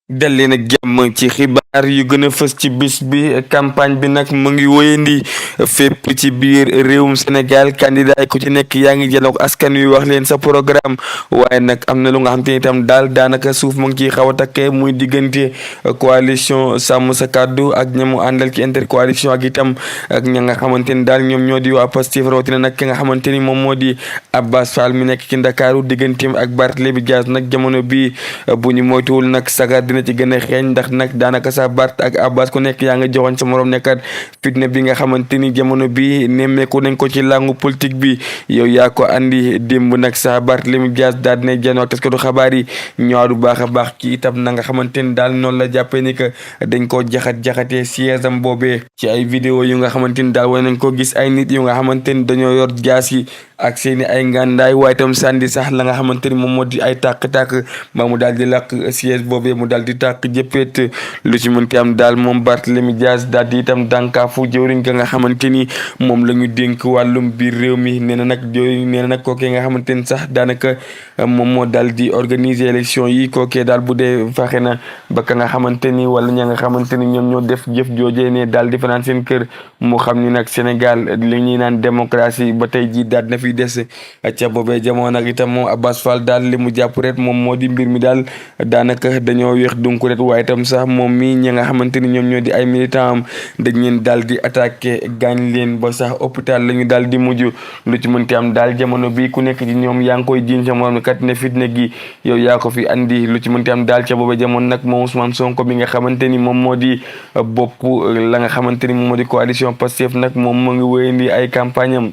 dal leen ak jàmm ci xibaar yu gën a fës ci bis bi campagne bi nag mu ngi wéyandi fépp ci biir réewum Sénégal candidat yi ku ci nekk yaa ngi jëloog askan wi wax leen sa programme waaye nag am na lu nga xam te ni itam daal daanaka suuf mu ngi ciy xaw a takkee muy diggante coalition sàmm sa kàddu ak ña mu àndal ci intercoalition ak itam ak ña nga xamante ni daal ñoom ñoo di waa Pastef rawatina nag ki nga xamante ni moom moo di Abbas Fall mi nekk ci Ndakaaru digganteem ak Barthélémy Dias nag jamono bi bu ñu moytuwul nag sagar dina ci gën a xeeñ ndax nag daanaka sa Bart ak Abbas ku nekk yaa nga joxoon sa morom nekkat fitna bi nga xamante ni jamono bi nemmeeku nañ ko ci làngu politique bi yow yaa ko andi démb nag sa Barthélémy Dias daal dina janoo taskatu xabaar yi ñëwaat bu baax a baax ci itam na nga xamante ni daal noonu la jàppee ni que dañ koo jaxatee siège am boobee ci ay vidéo yu nga xamante ni daal wane nañ ko gis ay nit yu nga xamante ni dañoo yor jaas yi ak seeni ay ngàndaay waaye itam sànni sax la nga xamante ni moom moo di ay tàkk-tàkk ba mu daal di làq siège boobee mu daal di tàkk jëppeet lu ci mënti am daal moom Barthélémy Dias daal di itam dànkaafu jëwriñ ka nga xamante ni moom la ñu dénk wàllum biir réew mi nee na nag jëwriñ nee na nag kookee nga xamante ni sax daanaka moom moo daal di organiser élection yi kookee daal bu dee faxe na ba ka nga xamante ni wala ña nga xamante ni ñoom ñoo def jëf joojee ne daal di fanaan seen kër mu xam ni nag Sénégal li ñuy naan démocratie ba tey ji daal na fi des ca boobee jamono nag itam moom Abbas Fall daal li mu jàpp rek moom moo di mbir mi daal daanaka dañoo weex donc rek waaye itam sax moom mi ñi nga xamante ni ñoom ñoo di ay militant am dañ leen daal di attaqué gaañ leen ba sax hôpital la ñu daal di mujj lu ci mënti am daal jamono bi ku nekk ci ñoom yaa ngi koy jiiñ sa morom kat ne fitna gi yow yaa ko fi andi lu ci mënti am daal ca boobee jamono nag moom Ousmane Sonko bi nga xamante ni moom moo di bopp la nga xamante ni moom moo di coalition Pastef nag moom moo ngi wéyandi ay campagne am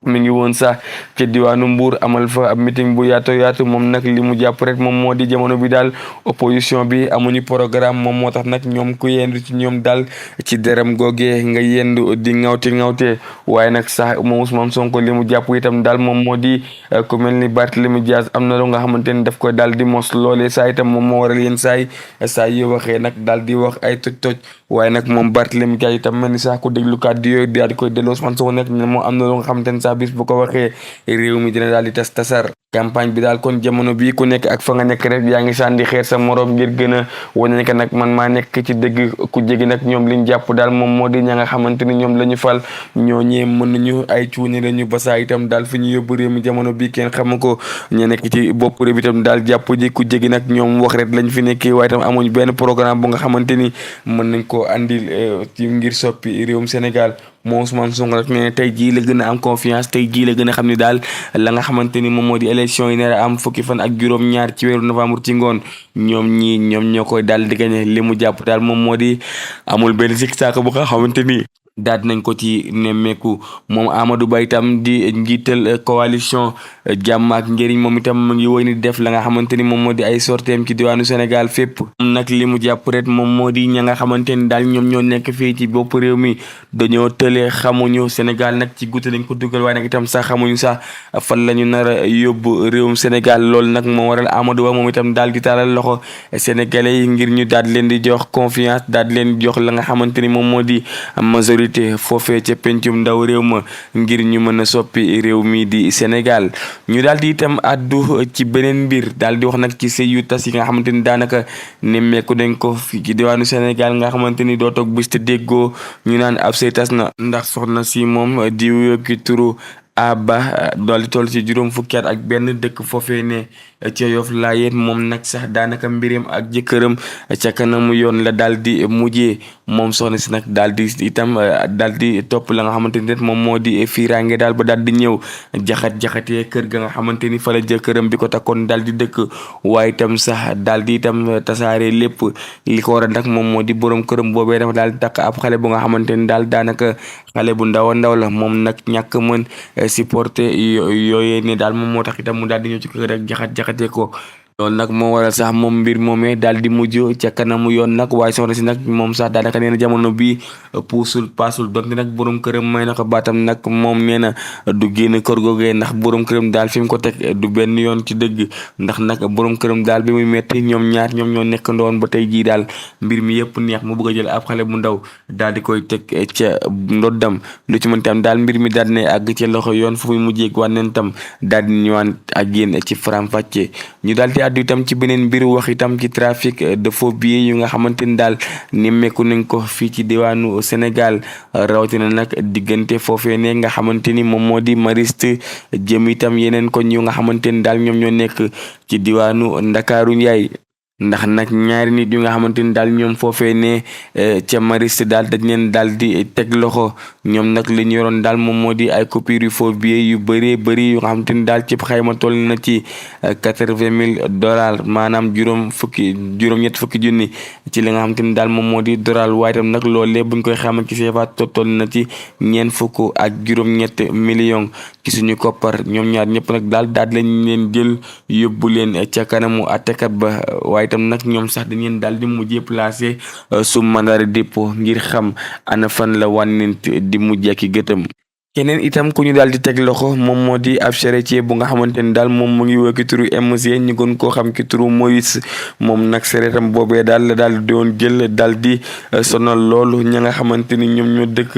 mi ngi woon sax ci diwaanu Mbour amal fa ab meeting bu yaatu moom nag li mu jàpp rek moom moo di jamono bi daal opposition bi amuñu programme moom moo tax nag ñoom ku yendu ci ñoom daal ci dërëm googee nga yendu di ŋawte waaye nag sax moom Ousmane Sonko li mu jàpp itam daal moom moo di ku mel ni Barthélémy Dias am na lu nga xamante ni daf koy daal di mos loolee saa itam moom moo waral yéen saa yi waxee nag daal di wax ay toj waaye nag moom Barthélémy Dias itam mel ni sax ku déglu kàddu yooyu daal di koy delloo Ousmane Sonko nekk ne moom am na lu nga xamante ni sax bis bu ko waxee réew mi dina daal di tasar campagne bi daal kon jamono bii ku nekk ak fa nga nekk rek yaa ngi sànni xeer sa morom ngir gën a wane que nag man maa nekk ci dëgg ku jegi nag ñoom liñ jàpp daal moom moo di ña nga xamante ni ñoom la ñu fal ñooñee mën nañu ay cuuni la ñu basaa itam daal fi ñu yóbbu réew mi jamono bii kenn xamu ko ñu nekk ci bopp réew itam daal jàpp ji ku jegi nag ñoom wax rek lañ fi nekkee waaye itam amuñ benn programme bu nga xamante ni mën nañ koo andil ci ngir soppi réewum Sénégal moom Ousmane Sonko nag nee tey jii la gën a am confiance tey jii la gën a xam ne daal la nga xamante ni moom moo di élection yi ne am fukki fan ak juróom-ñaar ci weeru novembre ci ngoon ñoom ñoo koy daal di gañe li mu jàpp daal moom moo di amul benn sikk saaka bu nga xamante ni daal nañ ko ci nemmeeku moom Amadou Ba itam di njiital coalition jàmm ak njëriñ moom itam mu ngi woy ni def la nga xamante ni moom moo di ay sorteem ci diwaanu Sénégal fépp nag li mu jàpp rek moom moo di ña nga xamante ni daal ñoom ñoo nekk fii ci bopp réew mi dañoo tële xamuñu Sénégal nag ci guddi lañ ko dugal waaye nag itam sax xamuñu sax fan la ñu nar a yóbbu réewum Sénégal loolu nag moo waral Amadou Ba moom itam daal di taalal loxo sénégalais yi ngir ñu daal leen di jox confiance daal leen jox la nga xamante ni moom moo di majorité foofee ca pencum ndaw réew ma ngir ñu mën a soppi réew mi di Sénégal ñu daal di itam addu ci beneen mbir daal di wax nag ci sëy yu tas yi nga xamante ni daanaka nemmeeku dañ ko fi ci diwaanu Sénégal nga xamante ni doo toog bis te déggoo ñu naan ab sëy tas na ndax soxna si moom di wuyoo ki turu Aba daal di toll ci juróom fukki at ak benn dëkk foofee ne ca Yoff Layeen moom nag sax daanaka mbiram ak jëkkëram ca kanamu yoon la daal di mujjee moom soxna si nag daal di itam daal di topp la nga xamante ni moom moo di fiiraange daal ba daal di ñëw jaxatee kër ga nga xamante ni fa la jëkkëram bi ko takkoon daal di dëkk waaye itam sax daal di itam tasaare lépp li ko waral nag moom moo di borom këram boobee dafa daal di takk ab xale bu nga xamante ni daal daanaka xale bu ndaw a ndaw la moom nag ñàkk mën supporter yooyee ne daal moom moo tax itam mu daal di ñëw ci kër rek jaxatee ko loolu nag moo waral sax moom mbir moomee daal di mujj ca kanamu yoon nag waaye soxna si nag moom sax daanaka nee na jamono bii paasul donte nag borom këram may na ko baatam nag moom nee na du génn kër googee ndax borom këram daal fi mu ko teg du benn yoon ci dëgg ndax nag borom këram daal bi muy metti ñoom ñoo nekk ndoon ba tey jii daal mbir mi yëpp neex mu bëgg a jël ab xale bu ndaw daal di koy teg ca ndoddam lu ci mënti am daal mbir mi daal ne àgg ca loxo yoon fu muy mujjee ak wànneen tam daal di ñëwaat ak yéen ci faram-fàcce ñu daal di àddu itam ci beneen mbir wax itam ci trafic de faux billets yu nga xamante ni daal nemmeeku nañ ko fii ci diwaanu Sénégal rawatina nag diggante foofee ne nga xamante ni moom moo di Mariste jëm itam yeneen koñ yu nga xamante ni daal ñoom ñoo nekk ci diwaanu Ndakaaru Njaay ndax nag ñaari nit yu nga xamante ni daal ñoom foofee ne ca Mariste daal dañ leen daal di teg loxo ñoom nag li ñu yoroon daal moom moo di ay coupures yu faux billets yu bëree bëri yu nga xamante ni daal ci xayma toll na ci $80,000 maanaam juróom-ñett fukki junni ci li nga xamante ni daal moom moo di doral waaye tam nag loolee buñ koy xamal ci CFA toll na ci ñeent fukk ak juróom-ñett millions ci suñu koppar ñoom ñaar ñëpp nag daal lañ leen jël yóbbu leen ca kanamu àttekat ba waaye itam nag ñoom sax dañ leen daal di mujjee placé sous mandat de dépôt ngir xam ana fan la wànnent di mujjee ak gëtëm. keneen itam ku ñu daal di teg loxo moom moo di ab charretier bu nga xamante ni daal moom mu ngi woo ki turu MC ñu gën koo xam ki turu Moïse moom nag charrettam boobee daal la daal di doon jël daal di sonal loolu ña nga xamante ni ñoom ñoo dëkk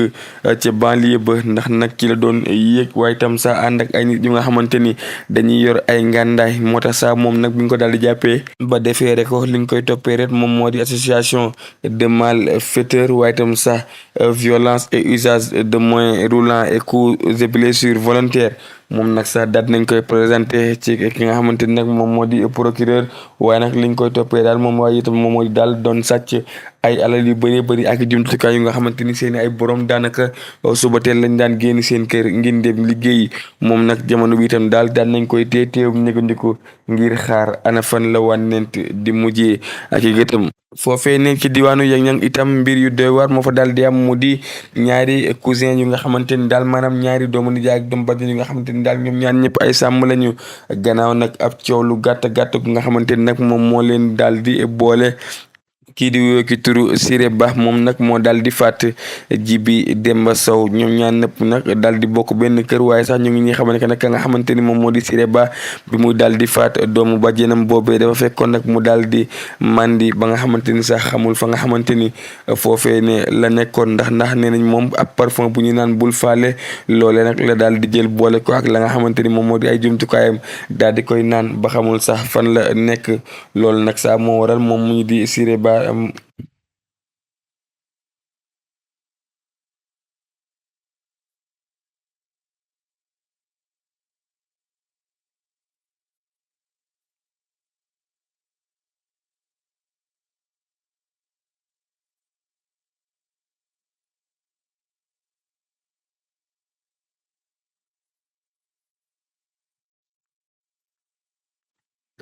ca banlieue ba ndax nag ci la doon yéeg waaye itam sax ànd ak ay nit yu nga xamante ni dañuy yor ay ngàndaay moo tax sax moom nag bi ñu ko daal di jàppee ba defee rek ko li ñu koy toppee rek moom moo di association de malfaiteurs waaye itam sax violence et usage de moyens roulants et coups et blessures volontaires moom nag sax daal nañ koy présenté ci ki nga xamante ni nag moom moo di procureur waaye nag liñ koy toppee daal moom waaye itam moom moo di daal doon sàcc ay alal yu bëree bëri ak jumtukaay yu nga xamante ni seen ay borom daanaka suba teel lañ daan génn seen kër ngir dem liggéeyi moom nag jamono bi itam daal daan nañ koy teewum négandiku ngir xaar ana fan la wànnent di mujjee ak i gëtam foofee ne ci diwaanu Yang-Yang itam mbir yu doy waar moo fa daal di am mu di ñaari cousin yu nga xamante ni daal maanaam ñaari doomu nijaay ak doomu bàjjen yu nga xamante ni daal ñoom ñaan ñëpp ay sàmm lañu gannaaw nag ab coow lu gàtt gàtt gu nga xamante ni nag moom moo leen daal di boole. kii di wuyoo ki turu Siré Ba moom nag moo daal di faat Jibi Demba Sow ñoom ñaan nëpp nag daal di bokk benn kër waaye sax ñu ngi ñuy xamal ne nag ka nga xamante ni moom moo di Siré Ba bi muy daal di faat doomu bàjjenam boobee dafa fekkoon nag mu daal di mandi ba nga xamante ni sax xamul fa nga xamante ni foofee ne la nekkoon ndax nee nañ moom ab parfum bu ñu naan bul faale loolee nag la daal di jël boole ko ak la nga xamante ni moom moo di ay jumtukaayam daal di koy naan ba xamul sax fan la nekk loolu nag sax moo waral moom mu di Siré Ba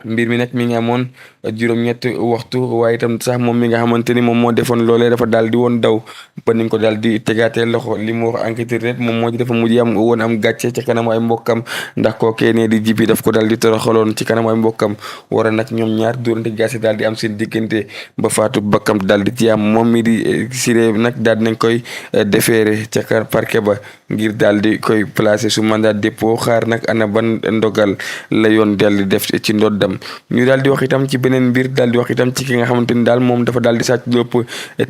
mbir mi nag mi ngi amoon juróom-ñetti waxtu waaye itam sax moom mi nga xamante ni moom moo defoon loolee dafa daal di woon daw ba niñ ko daal di tegaatee loxo li mu wax enquêteur rek moom moo ci dafa mujj am woon am gàcce ci kanamu ay mbokkam ndax kookee ne di Jibi daf ko daal di toroxaloon ci kanamu ay mbokkam wara nag ñoom ñaar dóorante gàcce daal di am seen diggante ba faatu bakkam daal di ci am moom mi di Siré nag daal di nañ koy déféré ca parquet ba ngir daal di koy placer sous mandat de dépôt xaar nag ana ban ndogal la yoon daal di def ci ndoddam ñu daal di wax itam ci beneen mbir daal di wax itam ci ki nga xamante ni daal moom dafa daal di sàcc lépp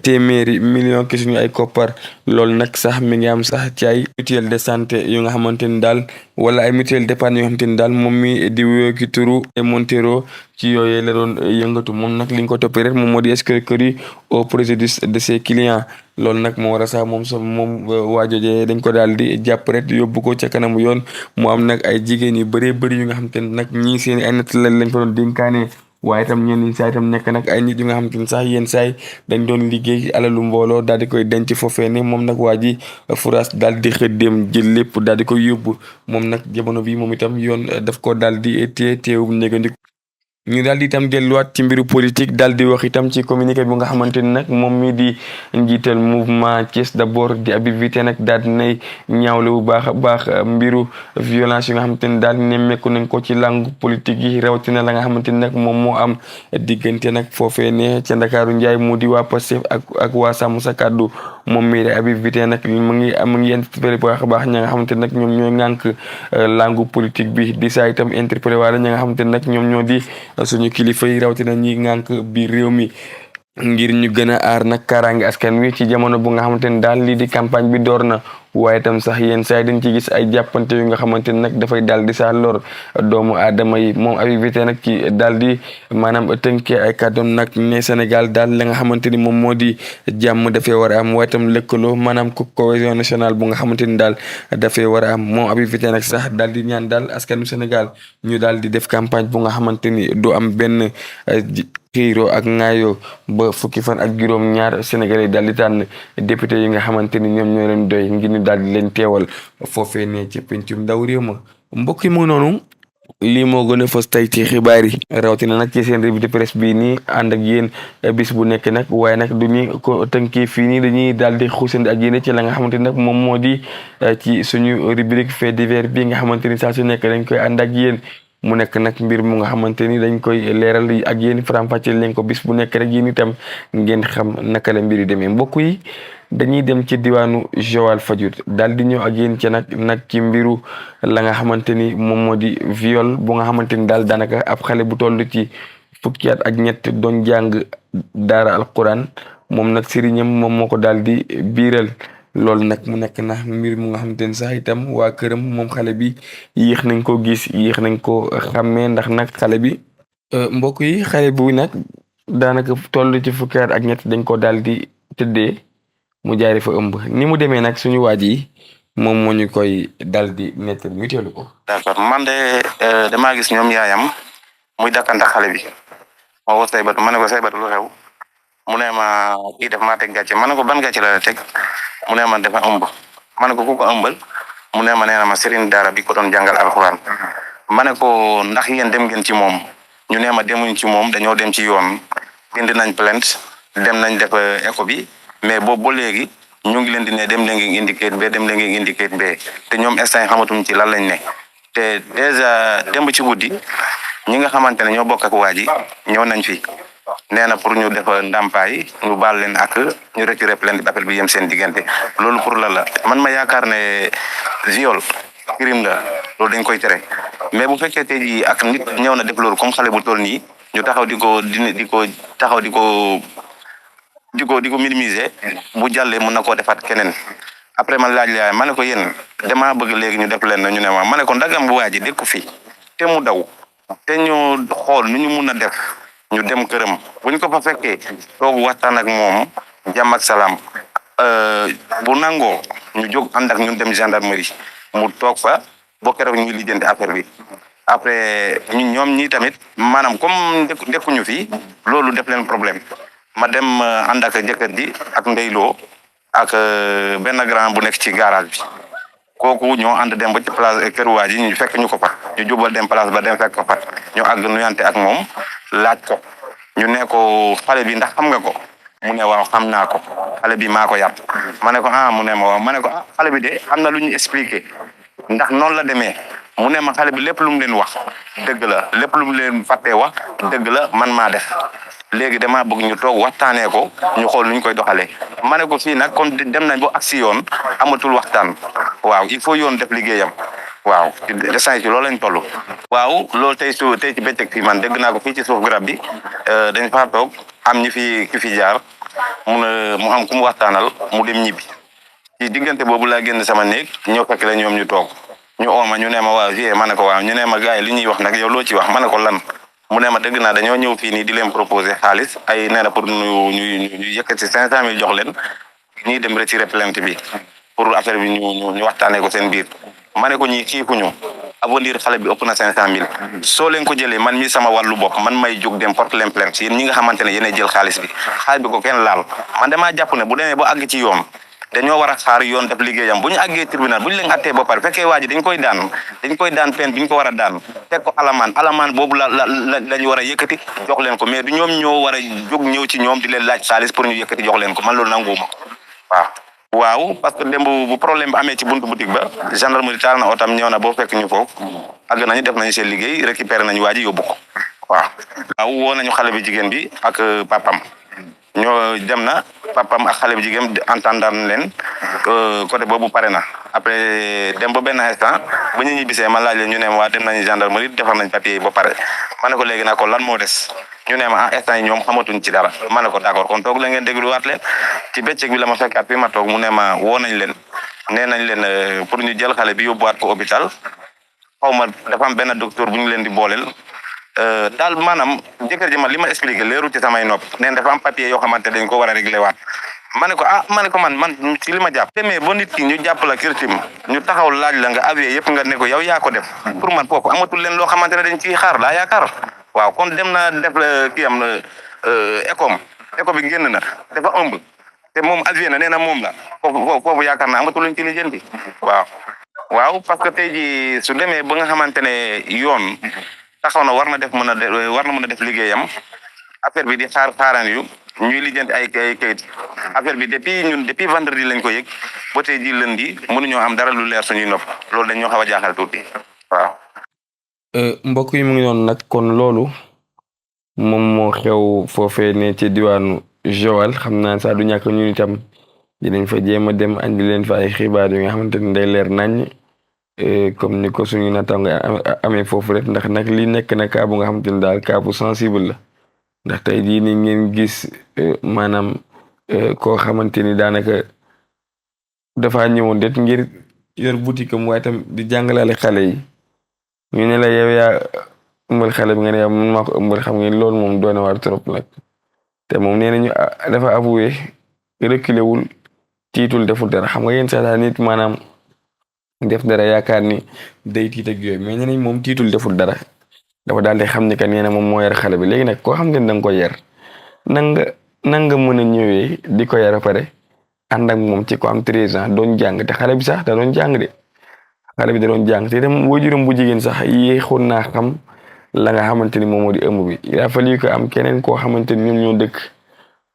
téeméeri million ki suñu ay koppar loolu nag sax mi ngi am sax ci ay mutuelle de santé yu nga xamante ni daal wala ay mutuelle d'épargne yoo xamante ni daal moom mi di wuyoo ki turu Montero ci yooyee la doon yëngatu moom nag li ñu ko toppee rek moom moo di escroquerie au préjudice de ses clients loolu nag moo war a sax moom waajojee dañ ko daal di jàpp rek yóbbu ko ca kanamu yoon mu am nag ay jigéen yu bëree bëri yu nga xamante ni nag ñii seen ay natt lañ ko doon dénkaane waaye itam ñenn ñi saa itam nekk nag ay nit yu nga xamante ni sax yenn saay dañ doon liggéey alalu mbooloo daal di koy denc foofee ne moom nag waa ji furaas daal di xëddeem jël lépp daal di koy yóbbu moom nag jamono bi moom itam yoon daf ko daal di teewu négandiku ñu daal di itam delluwaat ci mbiru politique daal di wax itam ci communiqué bu nga xamante ni nag moom mi di njiital mouvement Thiès d'abord di Habib Vité nag daal di nay ñaawle bu baax a baax mbiru violence yi nga xamante ni daal nemmeeku nañ ko ci langue politique yi rawatina la nga xamante ni nag moom moo am diggante nag foofee ne ca Ndakaaru Njaay mu di waa Pastef ak waa Sàmm Sa Kàddu moom mi di Habib Vité nag mu ngi interpellé bu baax a baax ña nga xamante ni nag ñoom ñooy ŋànk langue politique bi di saa itam interpellé waale ña nga xamante ni nag ñoom ñoo di suñu kilifa yi rawatina ñi ngànk bi réew mi ngir ñu gën a aar nag kaaraange askan wi ci jamono bu nga xamante ni daal lii di campagne bi door na waaye itam sax yenn saa yi dañ ci gis ay jàppante yu nga xamante ni nag dafay daal di saa lor doomu aadama yi moom Habib Vité nag ci daal di maanaam tënkee ay kàddoom nag ne Sénégal daal la nga xamante ni moom moo di jàmm dafee war a am waaye itam lëkkaloo maanaam cohésion nationale bu nga xamante ni daal dafee war a am moom Habib Vité nag sax daal di ñaan daal askanu Sénégal ñu daal di def campagne bu nga xamante ni du am benn xiiro ak ŋaayoo ba fukki fan ak juróom ñaar Sénégalais daal di tànn député yi nga xamante ni ñoom ñoo leen doy ngir ñu daal di leen teewal foofee ne ci pencum ndaw réew ma mbokk yi mu noonu lii moo gën a fës tey ci xibaar yi rawatina nag ci seen revue de presse bii nii ànd ak yéen bis bu nekk nag waaye nag du ñu ko tënkee fii nii dañuy daal di xuusandi ak yéen ci la nga xamante ni nag moom moo di ci suñu rubrique fait divers bi nga xamante ni saa su nekk dañ koy ànd ak yéen mu nekk nag mbir mu nga xamante ni dañ koy leeral ak yéen faram-fàcceel leen ko bis bu nekk rek yéen itam ngeen xam naka la mbir yi demee mbokk yi dañuy dem ci diwaanu Joal Fadiouth daal di ñëw ak yéen ci nag ci mbiru la nga xamante ni moom moo di viol bu nga xamante ni daal daanaka ab xale bu toll ci fukki at ak ñett doon jàng daara alquran moom nag sëriñam moom moo ko daal di biiral loolu nag mu nekk na mbir mu nga xamante ni sax itam waa këram moom xale bi yéex nañ ko gis yéex nañ ko xàmmee ndax nag xale bi mbokk yi xale bu nag daanaka toll ci fukki at ak ñett dañ ko daal di tëddee mu jaari fa ëmb ni mu demee nag suñu waaj yi moom moo ñu koy dal di nettal ñu teelu ko. d'accord man de damaa gis ñoom yaayam muy dakkanta xale bi ma woo Saybatu ma ne ko Saybatu lu xew mu ne ma kii def maa teg gàcce ma ne ko ban gàcce la la teg mu ne ma dafa ëmb ma ne ko ku ko ëmbal mu ne ma nee na ma sëriñ daara bi ko doon jàngal alxuraan ma ne ko ndax yéen dem ngeen ci moom ñu ne ma demuñ ci moom dañoo dem ci yoon bind nañ plainte dem nañ def écho bi. mais boobu ba léegi ñu ngi leen di ne dem leen ngeen indicate B dem leen ngeen indicate B te ñoom instant yi xamatuñ ci lan lañ ne te dèjà démb ci guddi ñi nga xamante ne ñoo bokk ak waa ji ñëw nañ fi nee na pour ñu def ndàmpaay ñu baal leen ak ñu retiré plainte bi appel bi yem seen diggante loolu pour la man ma yaakaar ne viol crime la loolu dañ koy tere mais bu fekkee tey jii ak nit ñëw na def loolu comme xale bu toll nii ñu taxaw di ko minimiser bu jàllee mën na koo defaat keneen après man laaj la ma ne ko yéen damaa bëgg léegi ñu def leen na ñu ne ma ne ko ndagam bu waa ji dëkku fi te mu daw te ñu xool nu ñu mun a def ñu dem këram bu ñu ko fa fekkee toog waxtaan ak moom jàmm ak salaam bu nangoo ñu jóg ànd ak ñun dem gendarmerie mu toog fa boo keroog ñuy lijjanti affaire bi après ñoom ñi tamit maanaam comme dëkkuñu fi loolu def leen problème ma dem ànd ak jëkkër ji ak ndeyloo ak benn grand bu nekk ci garage bi kooku ñoo ànd dem ba ci place kër waa ji ñu fekk ñu ko fa ñu jubal dem place ba dem fekk ko fa ñu àgg nuyante ak moom laaj ko ñu ne ko xale bi ndax xam nga ko mu ne waaw xam naa ko xale bi maa ko yàpp ma ne ko mu ne ma waaw ma ne ko xale bi de am na lu ñu expliqué ndax noonu la demee mu ne ma xale bi lépp lu mu leen wax dëgg la lépp lu mu leen fàttee wax dëgg la man maa def léegi damaa bëgg ñu toog waxtaanee ko ñu xool nuñ koy doxalee ma ne ko fii nag comme dem nañ ba agsi yoon amatul waxtaan waaw il faut yoon def liggéeyam waaw desant ci loolu lañ toll waaw loolu tey ci bëccëg fii man dégg naa ko fii ci suuf garab bi dañ faa toog am ñi ki fi jaar mu am ku mu waxtaanal mu dem ñibbi ci diggante boobu laa génn sama néeg ñëw fekk la ñoom ñu toog ñu ooma ñu ne ma waaw vie ma ne ko waaw ñu ne ma gars yi li ñuy wax nag yow loo ci wax ma ne ko lan mu ne ma dëgg naa dañoo ñëw fii nii di leen proposer xaalis ay nee na pour ñu yëkkati 500,000 jox leen ñii dem retirer plainte bi pour affaire bi ñu waxtaanee ko seen biir ma ne ko ñii xiifuñu avenir xale bi ëpp na 500,000 soo leen ko jëlee man mi sama wàllu bopp man may jóg dem porte leen plainte yéen ñi nga xamante ne yéenay jël xaalis bi ko kenn laal man damaa jàpp ne bu demee ba àgg ci yoon dañoo war a xaar yoon def liggéeyam bu ñu àggee tribunal bu ñu leen attee ba pare fekkee waa ji dañ koy daan peine bi ñu ko war a daan teg ko alamaan boobu lañu war a yëkkati jox leen ko mais du ñoom ñoo war a jóg ñëw ci ñoom di leen laaj xaalis pour ñu yëkkati jox leen ko man loolu nanguwuma waaw parce que démb bu problème bi amee ci buntu boutique ba gendarmerie taal na otam ñëw na boo fekk ñu foofu àgg nañu def nañu seen liggéey récupéré nañu waa ji yóbbu ko waaw woo nañu xale bi jigéen bi ak papam ñoo dem na papam ak xale bi jigéen entendant leen côté boobu pare na après dem ba benn instant ba ñu ñibbisee ma laaj leen ñu ne ma waa dem nañu gendarmerie defar nañ papier yi ba pare ma ne ko léegi nag ko lan moo des ñu ne ma instant yi ñoom xamatuñ ci dara ma ne ko d'accord kon toog la ngeen dégluwaat leen ci bëccëg bi la ma fekkaat fi ma toog mu ne ma woo nañ leen nee nañ leen pour ñu jël xale bi yóbbuwaat ko hôpital xaw ma dafa am benn docteur bu ñu leen di booleel daal maanaam jëkkër ji ma li ma expliqué leeru ci samay nopp nee na dafa am papier yoo xamante dañ ko war a réglé waat ma ne ko man ci li ma jàpp demee ba nit ki ñu jàpp la kirtim ñu taxaw laaj la nga avoué yëpp nga ne ko yow yaa ko def pour man foofu amatul leen loo xamante ne dañ ciy xaar laa yaakaar waaw kon dem na def la kii am na éco bi génn na dafa ëmb te moom avoué na nee na moom la foofu yaakaar naa amatul luñ ci lijjanti waaw parce que tey ji su demee ba nga xamante ne yoon taxaw na war na mën a def liggéeyam affaire bi di xaaraan yu ñuy lijjanti ay kayit affaire bi depuis vendredi lañ ko yëg ba tey ji lundi mënuñoo am dara lu leer suñuy nopp loolu dañ ñoo xaw a jaaxal tuuti waaw. mbokk yi mu ngi noonu nag kon loolu moom moo xew foofee ne ci diwaanu Joal xam naa saa du ñàkk ñun itam dinañ fa jéem a dem andi leen fa ay xibaar yu nga xamante ne day leer nañ comme ni ko suñu naataango amee foofu rek ndax nag li nekk na cas bu nga xamante ne daal cas bu sensible la ndax tey jii ni ngeen gis maanaam koo xamante ni daanaka dafa ñëwoon det ngir yor boutique am waaye tam di jàngalaale xale yi ñu ne la yow yaa ëmbal xale bi nga ne yow man maa ko ëmbal xam ngeen loolu moom doy na waar trop nag te moom nee nañu dafa avoué reculé wul tiitul deful dara xam nga yéen saa nit maanaam def dara yaakaar ni day tiit ak yooyu mais nee nañ moom tiitul deful dara dafa daal di xam ni que nee na moom moo yar xale bi léegi nag koo xam ne da nga ko yar nanga mën a ñëwee di ko yar pare ànd ak moom ci ko am 13 ans doon jàng te xale bi sax da doon jàng de xale bi da doon jàng te itam waajuram bu jigéen sax yéexoon naa xam la nga xamante ni moom moo di ëmb bi il a fallu que am keneen koo xamante ni ñoom ñoo dëkk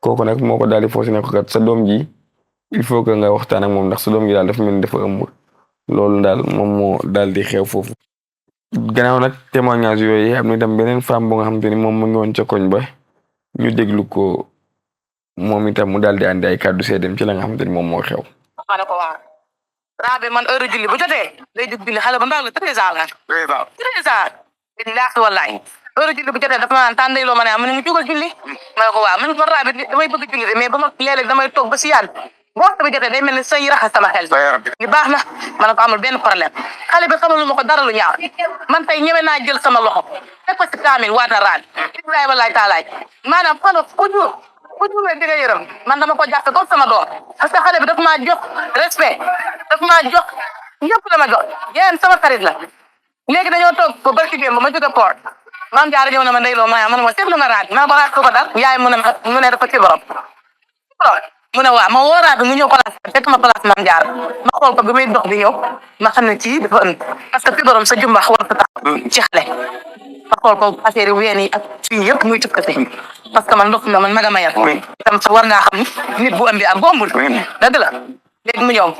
kooku nag moo ko daal di forcé ne ko kat sa doom ji il faut que nga waxtaan ak moom ndax sa doom ji daal dafa mel ni dafa ëmb loolu daal moom moo daal di xew foofu. gannaaw nag témoignage yooyu am na itam beneen femme bu nga xamante ni moom mu ngi woon ca koñ ba ñu déglu ko moom itam mu daal di andi ay kàddu seedem ci la nga xamante ni moom moo xew. ma ne ko waaw raabe man heure julli bu jotee day jug julli xale ba ndaw la 13 ans la 13 ans billaahi wallaahi heure julli bu jotee dafa ma naan tànday loo ma ne am na mu jugal julli ma ne ko waaw man raabe damay bëgg julli de mais ba ma léeg-léeg damay toog ba si yàlla boo waxtu bi jotee day mel ni say raxas sama xel li baax na ma ne ko amul benn problème xale bi xamalu ma ko dara lu ñaaw man tey ñëwee naa jël sama loxo teg ko si kaamil waat na raal ibrahima wallaay taalaay maanaam xalo ku juumee di nga yërëm man dama ko jàppe comme sama doom parce que xale bi daf maa jox respect daf maa jox ñëpp la ma jox yéen sama xarit la léegi dañoo toog ko barki démb ma jóge port maam jaara ñëw na ma ndeyloo ma ne ma seetlu nga raat ma ba ko dal yaay mu ne dafa ci borom mu ne waaw ma wooraa bi mu ñëw place fekk ma place maam jaar ma xool ko bi muy dox di ñëw ma xam ne kii dafa ënd parce que fi borom sa jumbax war ko tax ci xale ma xool ko affaire ween yi ak fii yëpp muy tukkati parce que man ndox mi man maga mayal itam sa war ngaa xam nit bu ëmbi ak bombul dëgg la léegi mu ñëw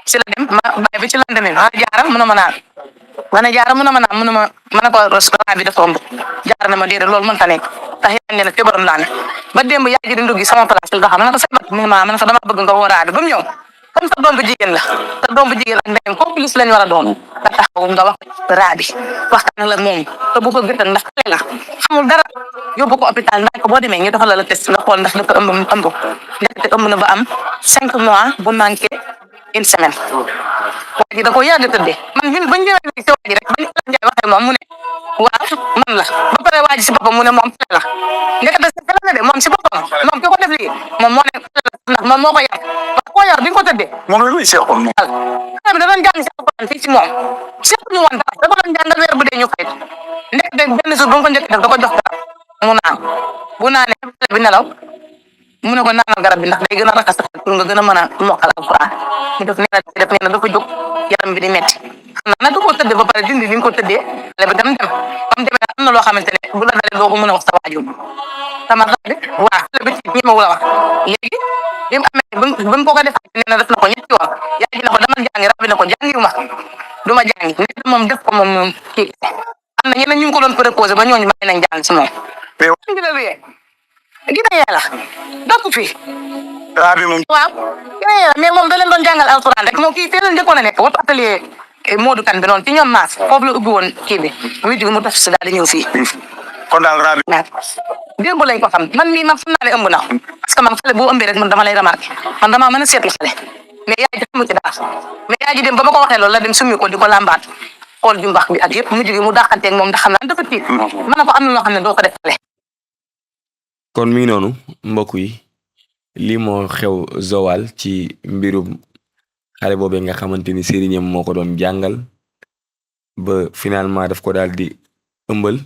si la dem ma bàyyi bi ci lan demee ma jaara mun a ma naan ma ne jaara mun a ma naan mun a ma ne ko restaurant bi dafa ëmb jaara na ma déedéet loolu mënta nekk tax yaa ngi ne fi borom laa ne ba démb yaa ji di nduggi sama place la xam ma ne ko say mu ma ne ko dama bëgg nga wóoraade ba mu ñëw comme sa doom bu jigéen la sa doom bu jigéen ak ndeyam complice lañ war a doon nga taxaw nga wax raabi waxtaan la moom te bu ko gëtal ndax xale la xamul dara yóbbu ko hôpital ndax ko boo demee ñu defal la test nga xool ndax dafa ëmb ndekete ëmb na ba am 5 mois bu manqué une semaine waa ji da ko yàgg tëddee man ñun bañ ñëwee si waa ji rek bañ la njaay waxee moom mu ne waaw man la ba pare waa ji si boppam mu ne moom xale la ndekete si xale la de moom si boppam moom ki ko def lii moom moo ne ndax moom moo ko yar ba koo yar bi nga ko tëddee moom la muy seexoon moom. xale bi da doon jàng si alquran fii ci moom seetlu ñu woon dara da ko doon jàngal weer bu dee ñu fay ndekete benn jour ba nga ko njëkk def da ko jox garab mu naan bu naanee xale bi nelaw mu ne ko naanal garab bi ndax day gën a raxas pour nga gën a mën a mokkal alquran mu def nee na dafa jóg yaram bi di metti xam naa nag da koo tëddee ba pare dindi li nga ko tëddee xale bi dem am demee am na loo xamante ne bu la dalee doo ko mën a wax sa waajur sama rabi waaw xale bi ci ñi ma wula wax léegi bi mu amee ba mu ko defaat nee na def na ko ñetti yoon yaa ji na ko dama jàngi rabi na ko jàngiwuma du ma jàngi nekk moom def ko moom kii am na ñeneen ñu ngi ko doon proposé ba ñooñu bàyyi nañ jàng si moom ngi la luyee gina yàlla dokk fii Rabi moom. waaw gina yàlla mais moom da leen doon jàngal alxuraan rek moom kii fee leen njëkkoon a nekk watu atelier Modou Kane bi noonu ci ñoom maas foofu la ubbi woon kii bi muy jóge mu taf si daal di ñëw fii kon daal Rabi. démb lañ ko xam man mii man xam naa ne ëmb na parce que man xale boo ëmbee rek man dama lay remarqué man damaa mën a seetlu xale mais yaay ji xamu ci dara mais yaay ji dem ba ma ko waxee loolu la dem summi ko di ko làmbaat xool ju mbax bi ak yëpp mu jógee mu dàqanteeg moom ndax xam naa dafa tiit mën na ko am na loo xam ne doo ko defale kon mi ngi noonu mbokk yi lii moo xew Joal ci mbirum xale boobee nga xamante ni sëriñam moo ko doon jàngal ba finalement daf ko daal di ëmbal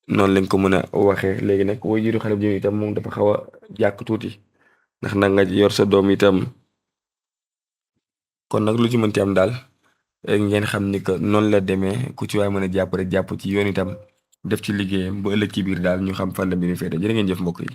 noonu lañ ko mën a waxee léegi nag way juru xale bu jigéen itam moom dafa xaw a jàkk tuuti ndax nag nga yor sa doom itam kon nag lu ci mën ci am daal ngeen xam ni que noonu la demee ku ci waay mën a jàpp rek jàpp ci yoon itam def ci liggéeyam ba ëllëg ci biir daal ñu xam fan la mbir mi féete jërë ngeen jëf mbokk yi